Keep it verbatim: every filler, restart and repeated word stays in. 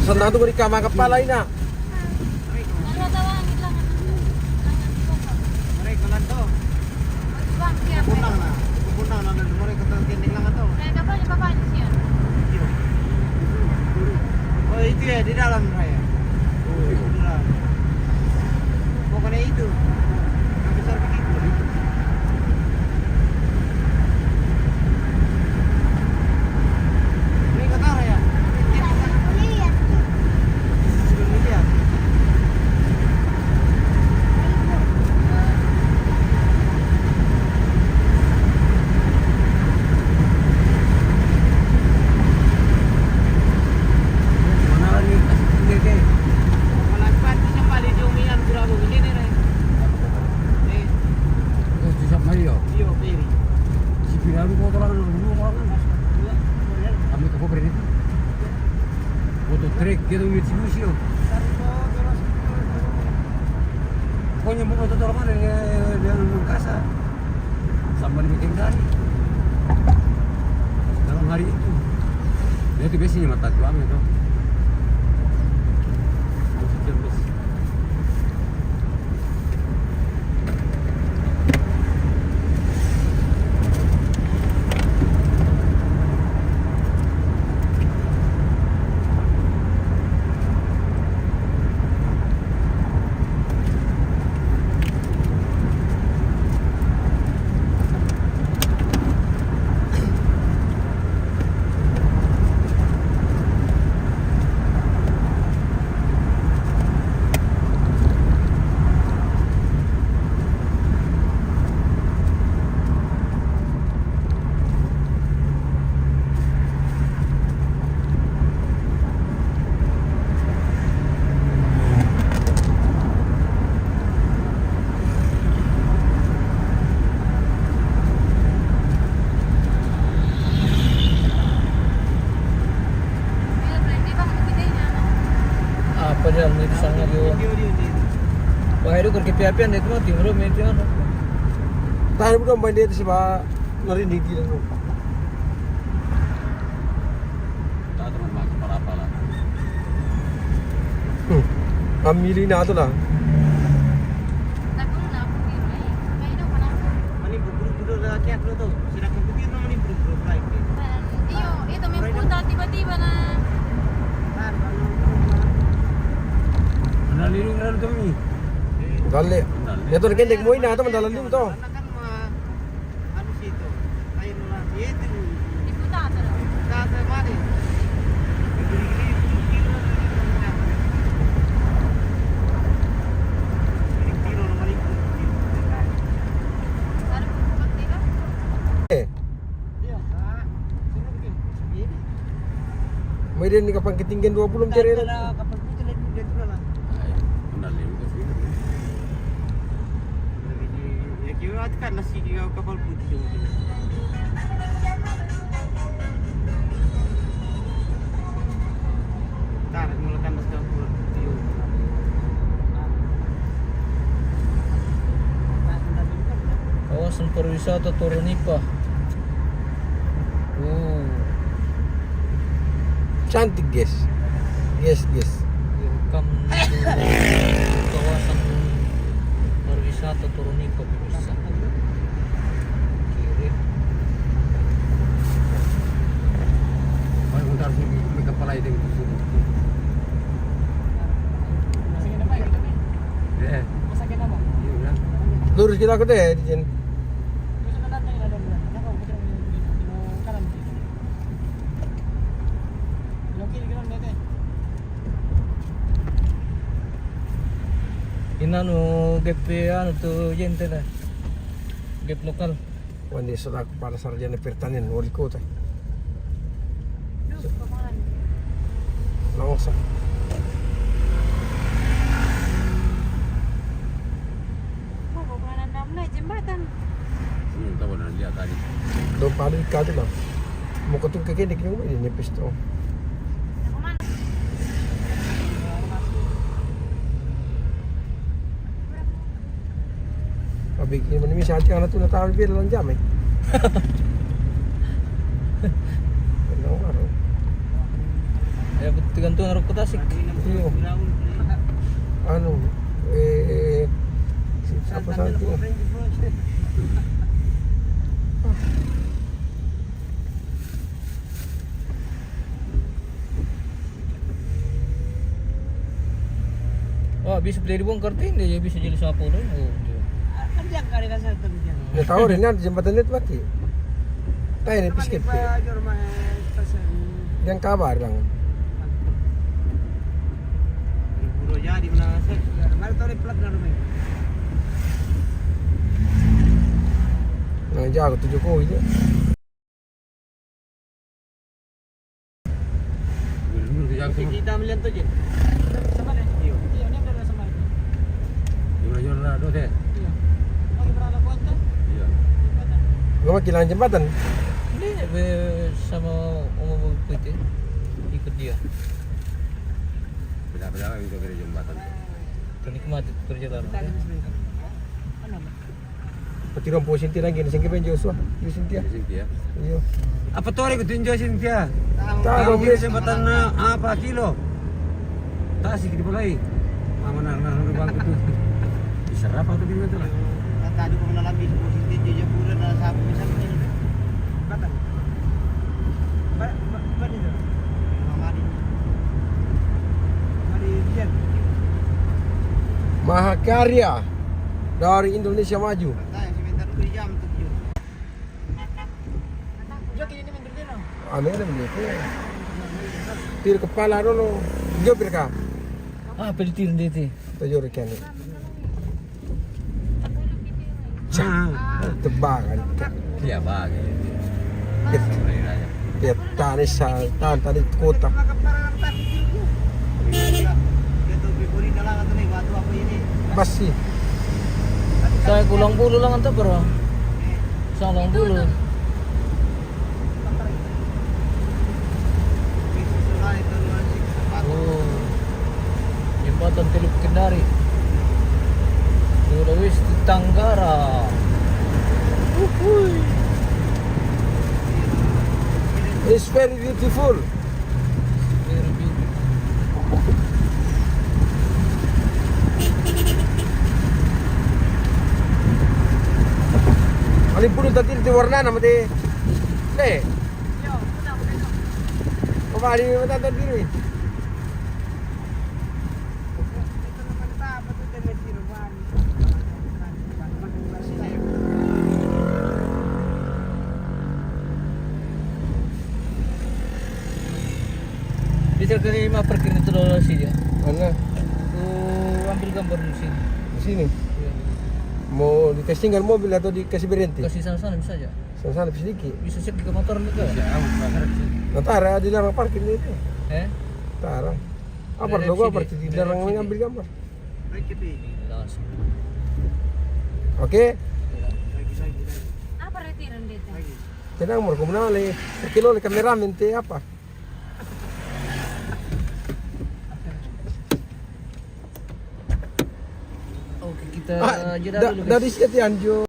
Sandang tu beri kama kepala ina. Mereka lanto. Punang na. Punang na, mereka tahu kending lang atau. Saya dapat apa siya? Oh, itu ya, di dalam raya. Oh, di dalam. Pokoknya itu. Yang besar begitu. Ini kotor ya? Belum lihat. Mana lagi? Oke, oke. Mana kuat bisa balik jauh mian, kurang begini nih, Ray. Eh. Terus di Sap Mario? Iyo, Peri. Si Piraru ko orang dulu orang. Kami ke Peri itu. Foto trek gitu, Mitsubishi, oh. Pokoknya mau foto orang dengan, dengan Mangkasa. Sama dibikin dari. Dalam hari itu. Dia tuh biasanya mata tuang itu. Maksudnya, bos. Apa dia, ini sangat yo. Wah, itu kerja piapian itu mah timur itu anu. Tahan bukan main dia itu sih, Pak. Ngeri di dia. Tahan terus, Mas, berapa lah? Hmm. Amili na to la. Mani buburu buru la kya kro to. Sira ko bukir na mani buru buru fry ke. Iyo, itu main puta tiba-tiba na. Mana liru na to mi? Dalle. Ya to kendek mo ina to mandala liru to. Anu situ. Ayo, Nona, itu. Di Kutata. Kutata mana? Eh. Iya. Mai dia ni kapal ketinggian dua puluh meter ya. Kapal putih lagi dia tu lah. Ay, benar juga sih. Ya, kira kan nasi dia kapal putih tu. Tar, mula kan nasi kapal putih. Kawasan pariwisata Toronipa. Oh. Cantik, guys. Guys, guys. Welcome to kawasan pariwisata Toronipa, pemirsa. Kiri. Paling bentar sih, di kepala itu. Eh. Lurus kita ke deh, di sini. Ina nu gap anu tu gente la. Gap lokal. Wandi selaku kepala sarjana pertanian wali kota. Langsung. Mau bawa anak dalam jembatan. Hmm, tahu na lihat tadi. Dong paling kali lah. Mau ketuk ke kene kene ini nipis tuh. Abi ini mani misa aja anak tuh na tahu biar lanjam eh. Benar. Dapat tergantung rokok tasik. Iyo. Anu, eh, apa sana tu? Oh, bisa beli dibongkar tenda ya, bisa jadi sapu deh. Oh, iya. Kan dia kali kan saya tahu dia. Ya tahu deh, nanti jembatan itu mati. Tahu ini Apa piskep. Dia kabar bang. Buru jadi mana saya. Kemarin tahu dia pelat dalam ini. Nah, jago tu Jokowi tu. Kita melihat tu je. Sama deh. Iya. Iya, ini ada sama. Jora-jora dah tu deh. Iya. Lagi berada kuat tu? Iya. Gua kilang jembatan. Ini be sama umur putih ikut dia. Beda-beda itu kerja jembatan. Ternikmati perjalanan. Kita ada sebentar. Mana? Pati rompo Sintia lagi, singke ben Joshua, di Sintia. Di Sintia. Iya. Apa tore ku tinjo Sintia? Tahu, Tahu, tahu, Miss. Jembatan na apa kilo? Tasik di Bulai. Mama na na na bang itu. Bisa apa tuh di mana tuh? Tadi ku menalami Sintia, Jayapura, na sapu bisa. Batang. Ba-, ba-, ba-, di sana. Mama di. Mama di Bian. Mahakarya dari Indonesia Maju. Ame ada begitu. Tir kepala dulu. Jopir kah? Ah, peltir di itu. Tujuh rekan. Cah, tebal kan. Iya, bang. Iya. Iya, tani sa-, tan-, tani kota. Basi. Saya ku Ulang Bulu lang anta, bro. Sa Ulang Bulu. Oh. Jembatan Teluk Kendari. Sulawesi Tenggara. Uhuy. It's very beautiful. Very beautiful. Paling puluh tadi di warna nama deh. Deh. Kembali mata tadi ni. Bisa kali ma parkir itu dulu sini. Mana? Ku ambil gambar di sini. Di sini? Iya. Mau dikasih tinggal mobil atau dikasih berhenti? Kasih sana-sana bisa aja. Sana-sana sedikit. Bisa cek ke motor juga. Bisa, aman, pasar di sini. Nah, tara di larang parkir itu. Eh? Tara. Apa lo gua parkir di larang ngambil gambar? Oke. Apa retiran dia teh? Tenang, mau komunal le. Kilo le kameramen te apa? Oke, kita Ah, jeda da-, dulu, guys. Dari situ Anjo.